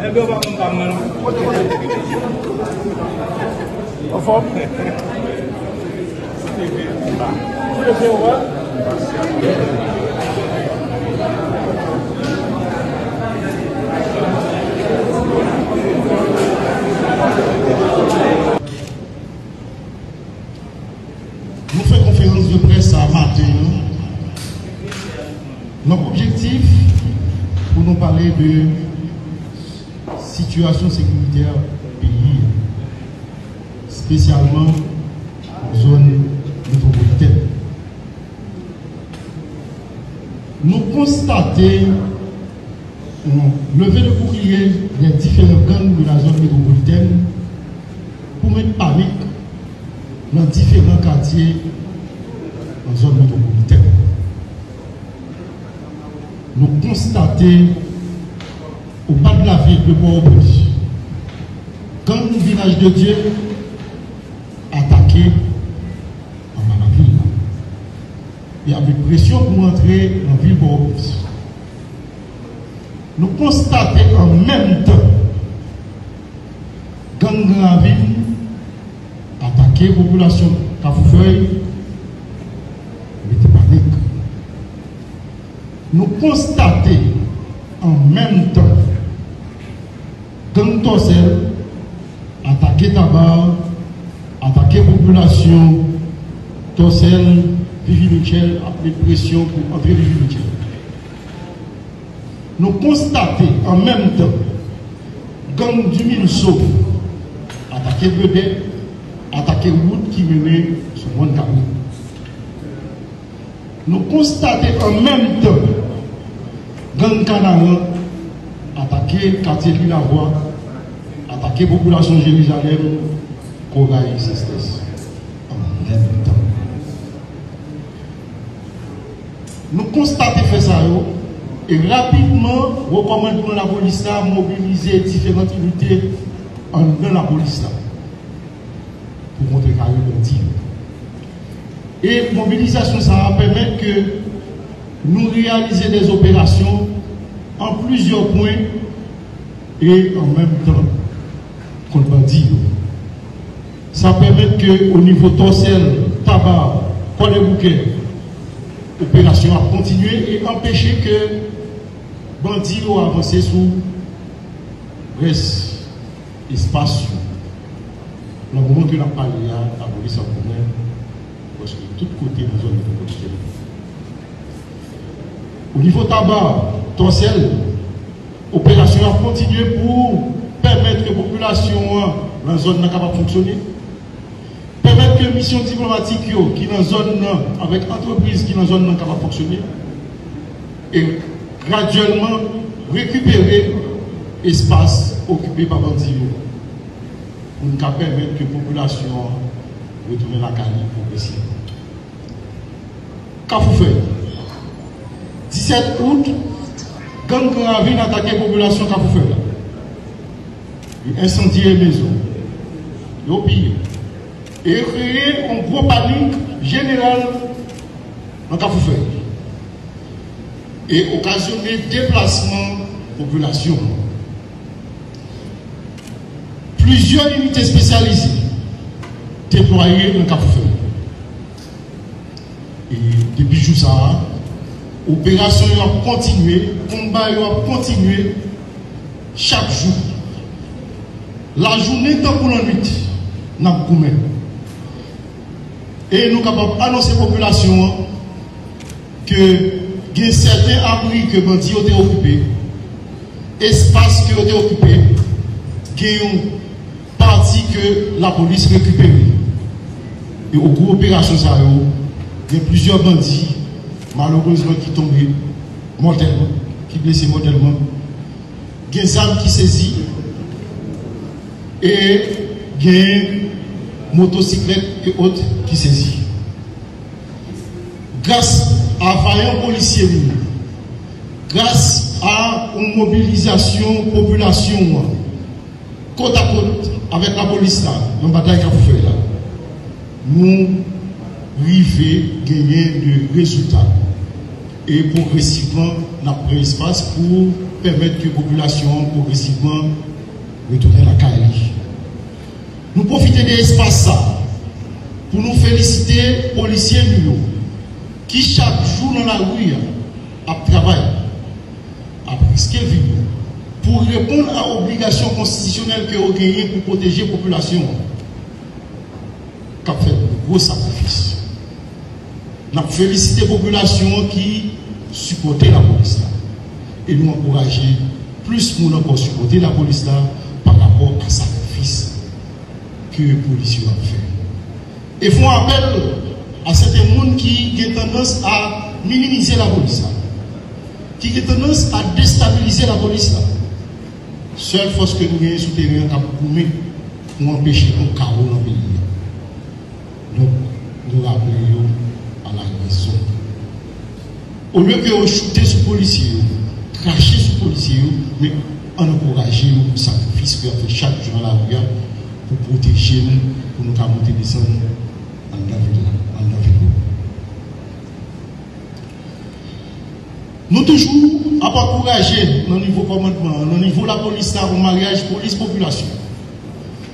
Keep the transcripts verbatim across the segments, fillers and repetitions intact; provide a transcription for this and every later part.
Nèg yo pa konn pa mwen non. Anfòm? Nou fè konferans de près sa maten an nan objektif pou nou pale de sitiyasyon sekiritè peyi a, espesyalman zòn metwopolitèn. Nou konstate yon leve de boukliye dè diferan gang de la zòn metwopolitèn pou met panik nan diferan katye nan zòn metwopolitèn. Nou konstate, au bas de la ville de Pòtoprens, gang Vilaj de Dye atake anba lavil la. Y ap met presyon pou antre nan vil Pòtoprens. Nou konstate an menm tan gang Gran Ravin atake popilasyon Kafou Fèy, mete panik. Nou konstate an menm tan gang Tòsèl atake Taba, atake popilasyon Tòsèl, Vivi Mitchell ap met presyon pou antre Vivi Mitchell. Nou konstate an menm tan gang Dimilso atake Bèdè, atake wout ki mennen sou Mòn Kabrit. Nou konstate an menm tan gang Kanaran atake katye Lilavwa, atake popilasyon Jerizalèm, Koray, Sestès. An menm tan. Nou konstate fè sa yo e rapidman wo kòmandman lapolis la mobilize diferan inite anndan lapolis la pou kontrekare bandi yo. E mobilizasyon sa a pèmèt ke nou reyalize dè operasyon an plizyè pwen e an menm tan kont bandi yo. Sa pèmèt ke o nivo Tòsèl, Taba, Kwadèboukè, operasyon ap kontinye e anpeche ke bandi yo avanse sou rès espas yo. Nan moman ke n ap pale a, lapolis ap goumen prèske tout kote nan zòn metwopolitèn. O nivo Taba, Tòsèl, operasyon ap kontinye pou pèmèt ke popilasyon an nan zòn nan kapab fonksyone, pèmèt ke misyon diplomatik yo ki nan zòn nan avèk antrepriz ki nan zòn nan kapab fonksyone e gradyèlman rekipere espas okipe pa bandi yo pou n ka pèmèt ke popilasyon an retounen lakay li pwogresivman. Kafou Fèy. Disèt out, gang Gran Ravin atake popilasyon Kafou Fèy la. Yo ensandye mezon. Yo piye. E yo kreye yon gwo panik jeneral nan Kafou Fèy. E okazyone deplasman popilasyon an. Plizyè inite espesyalize deplwaye nan Kafou Fèy. E depi jou sa a, operasyon yo ap kontinye, konba yo ap kontinye chak jou. Lajounen tankou lannwit, n ap goumen. E nou kapab anonse popilasyon an ke gen sèten abri ke bandi yo te okipe, espas ke yo te okipe, gen yon pati ke lapolis rekipere. E o kou operasyon sa yo, gen plizyè bandi, malerezman, ki tonbe mòtèlman, ki blese mòtèlman. Gen zam ki sezi e gen motosiklèt e ot ki sezi. Gras a vayan polisye nou yo, gras a yon mobilizasyon popilasyon an, kot a kot avèk lapolis la, nan batay k ap fè la, nou rive genyen de rezilta. E pwogresivman, n ap pran espas pou pèmèt ke popilasyon an pwogresivman retounen lakay li. Nou pwofite de espas sa a pou nou felisite polisye nou yo ki chak jou nan lari a ap travay, ap riske vi yo pou reponn a obligasyon konstitisyonèl ke yo genyen pou pwoteje popilasyon an k ap fè gwo sakrifis. N ap felisite popilasyon an ki sipòte lapolis la. E nou ankouraje plis moun ankò sipòte lapolis la pa rapò a sakrifis ke polisye yo ap fè. E fè yon apèl a sèten moun ki gen tandans a minimize lapolis la, ki gen tandans a destabilize lapolis la. Sèl fòs ke nou genyen sou teren an k ap goumen pou anpeche yon kawo nan peyi a. Donk, nou raple yo a la rezon. Olye ke yo choute sou polisye yo, krache sou polisye yo, men ann ankouraje yo pou sakrifis ke y ap fè chak jou nan lari a pou pwoteje nou, pou nou ka monte desann anndan vil la, anndan vil yo. Nou toujou ap ankouraje nan nivo kòmandman an, nan nivo lapolis la, yon maryaj polis-popilasyon.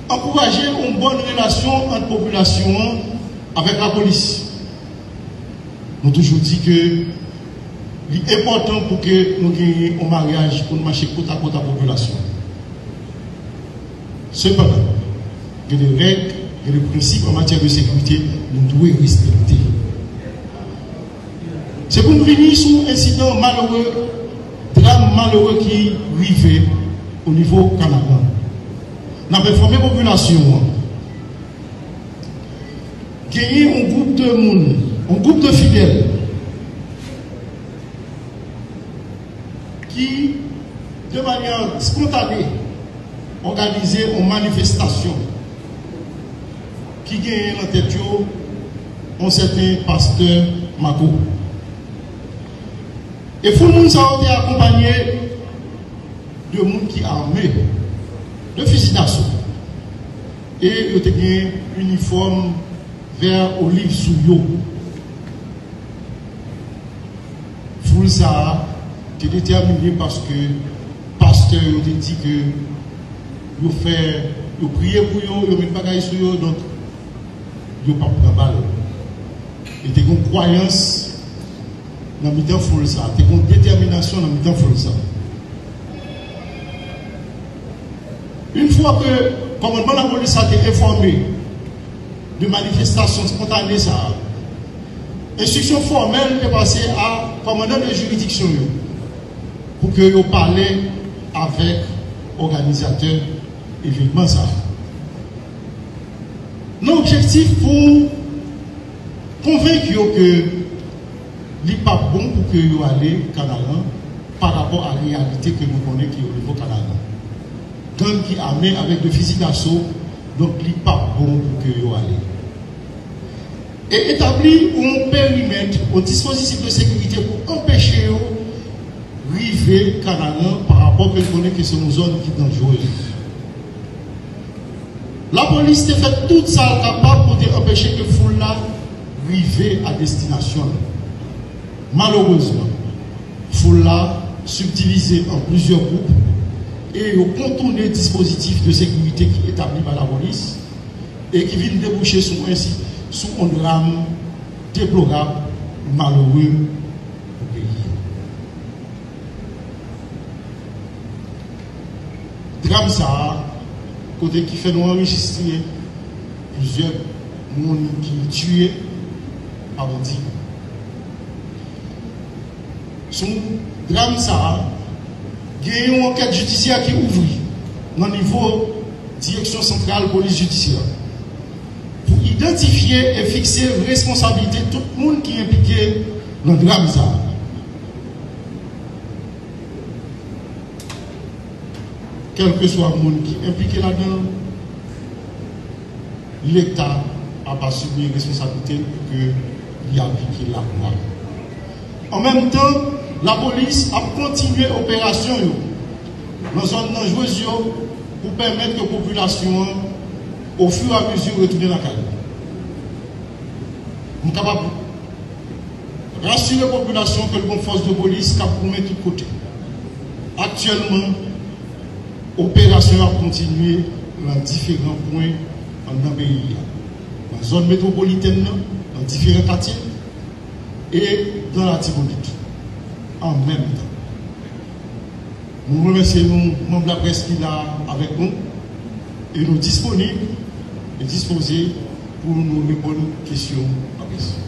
Ankouraje yon bòn relasyon ant popilasyon an avèk lapolis. Nou toujou di ke li enpòtan pou ke nou genyen yon maryaj, pou nou mache kot a kot a popilasyon. Sepandan, gen de règ, gen de prensip an matyè de sekirite nou dwe respekte. Se pou m vini sou ensidan malere, dram malere ki rive o nivo Kanaran. N ap enfòme popilasyon an, genyen yon gwoup de moun, yon gwoup de fidèl ki, de manyè spontane, òganize yon manifestasyon ki genyen nan tèt yo yon sèten pastè Mako. E foul moun sa yo te akonpanye de moun ki ame, de fizi daso. E yo te gen inifòm vè oliv sou yo. Foul sa a te detèmine paske pastè yo te di ke yo fè, yo priye pou yo, yo met bagay sou yo, donk yo p ap pran bal. E te gen kwayans nan mitan foul sa, te gen detèminasyon nan mitan foul sa. Yon fwa ke kòmandman lapolis la te enfòme de manifestasyon spontane sa a, enstriksyon fòmèl te pase a kòmandan de jiridiksyon yo pou ke yo pale avèk òganizatè evenman sa a. Nan objektif pou konvenk yo ke li p ap bon pou ke yo ale Kanaran pa rapò a reyalite ke nou konnen ki o nivo Kanaran. Gang ki ame avèk de fizi daso, donk li p ap bon pou ke yo ale. E etabli yon perimèt, yon dispozitif de sekirite pou anpeche yo rive Kanaran pa rapò ke l konnen ke se yon zòn ki danjere. Lapolis te fè tout sa l kapab pou te anpeche ke foul la rive a destinasyon l. Malerezman, foul la sibdivize an plizyè gwoup e yo kontounen dispozitif de sekirite ki etabli pa lapolis e ki vin debouche sou ensi, sou yon dram deplorab, malere pou peyi a. Dram sa a, kote ki fè nou anrejistre plizyè moun ki tiye pa bandi. Sou dram sa a, gen yon ankèt jidisyè ki ouvri nan nivo Direksyon Santral Polis Jidisyè pou idantifye e fikse responsablite tout moun ki enplike nan dram sa a. Kèlkeswa moun ki enplike ladan l, Leta ap asime responsablite l pou ke li aplike lalwa. An menm tan, lapolis ap kontinye operasyon yo nan zòn danjrez yo pou pèmèt ke popilasyon an, ofiramezi, retounen lakay li. M kapab Rasire popilasyon ke l gon fòs de polis k ap goumen tout kote. Aktyèlman, operasyon yo ap kontinye nan diferan pwen nan peyi a, nan zòn metwopolitèn nan, nan diferan katye e nan Latibonit an menm tan. Nou remèsye nou, manm laprès ki la avèk nou, e nou disponib e dispoze pou nou reponn kesyon laprès.